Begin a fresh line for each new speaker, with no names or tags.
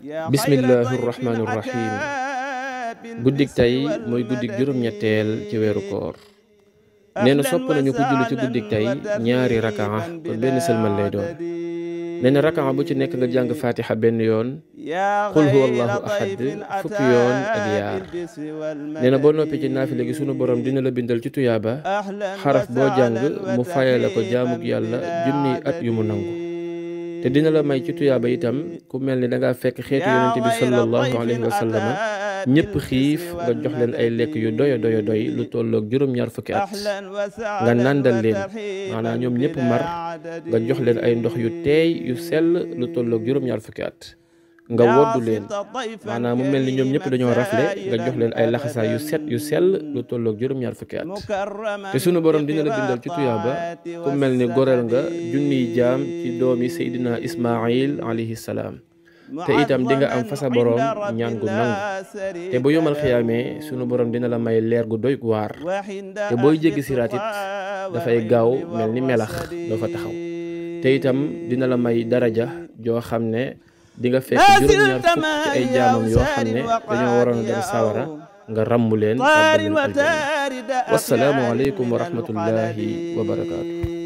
bismillahi rahmaani rahim guddik tey mooy guddik juróom-ñetteel ci weeru koor nee na sopp nañu ko julli ci guddik tey ñaari rakaa kon benn sëlmal lay doon. nee na rakaa bu ci nekk nga jàng fatiha benn yoon, qul huwa allahu ahad fukki yoon ak yaar. nee na boo noppi ci naafile gi sunu borom dina la bindal ci tuyaaba xaraf boo jàng mu fayale ko jaamug yàlla junniy at yu mu nangu. te dina la may ci tuyaaba itam ku mel ni dangaa fekk xeetu yonente bi sallallahu alayhi wa sallam ñëpp xiif nga jox leen ay lekk yu doy lu tolloog juróom-ñaar fukki at nga nàndal leen, maanaam ñoom ñëpp mar nga jox leen ay ndox yu teey yu sell lu tolloog juróom-ñaar fukki at nga woddu leen, maanaam mu mel ni ñoom ñëpp dañoo rafle nga jox leen ay laxasaay yu set yu sell lu tolloog juróom-ñaar fukki at. te sunu borom dina la bindal ci tuyaaba ku mel ni goreel nga junniy jaam ci doomi Seydina Ismaayil alayhi salaam. te itam di nga am fasa borom ñaan gu nangu. te bu yomal xiyaamee sunu borom dina la may leer gu doy waar. te booy jéggi siraat it dafay gaaw mel ni melax doo fa taxaw. te itam dina la may daraja joo xam ne di nga fekk juróom-ñaar fukk ci ay jaamam yoo xam ne dañoo waroon a dem sawara nga ràmmu leen àbbal leen aljanna. wassalaamu aleykum wa rahmatullahi wa barakaatu.